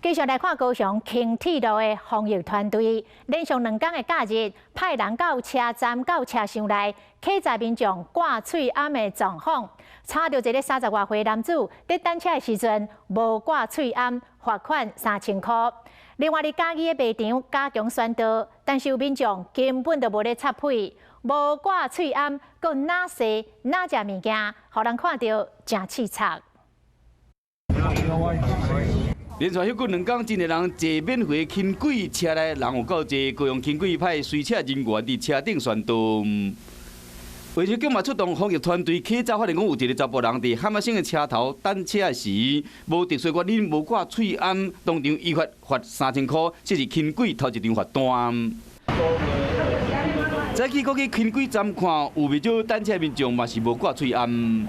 繼續來看高雄輕鐵路的防疫團隊，連續2工的假日，派人到車站到車廂內，檢查民眾掛喙罨的狀況。查著一个30外歲男子，佇等車的時陣無掛喙罨，罰款3000箍。另外，佇嘉義的賣場加強宣導，但是有民眾根本就無咧插屁，無掛喙罨，閣哪踅哪食物件，予人看著誠刺鑿。連續歇睏2工，真濟人坐免費輕軌車內人有夠濟，高雄輕軌派隨車人員佇車頂宣導。衛生局嘛出動防疫團隊，檢查發現講有一个查埔人佇漢仔線的車頭等車時，無特殊原因無掛喙罨，當場依法罰3000箍，這是輕軌頭一張罰單。早起閣去輕軌站看，有袂少等車民眾嘛是無掛喙罨。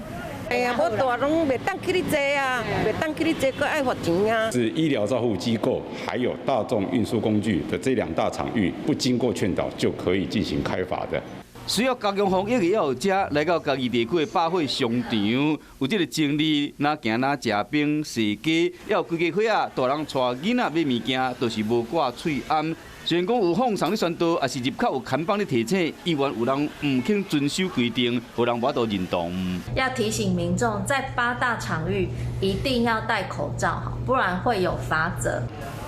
哎呀，無戴攏袂當去咧坐啊，袂當去咧坐，閣愛罰錢啊。是醫療照護機構，還有大眾運輸工具的這兩大場域，不經過勸導就可以進行開罰的。需要加強防疫的也有遮來到嘉義地區的百貨商場，有這个情侶，若行若食冰踅街，也有幾家伙仔大人帶囡仔買物件，都是無掛喙罨。雖然講有放送咧宣導，也是入口有看板咧提醒，依然有人毋肯遵守規定，予人無法度認同。要提醒民眾，在八大場域一定要戴口罩，不然會有罰則。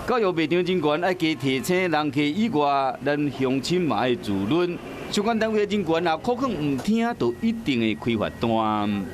教育賣場人員愛加提醒人客以外，咱鄉親嘛愛自律。相關單位人員若苦勸毋聽，就一定會開罰單。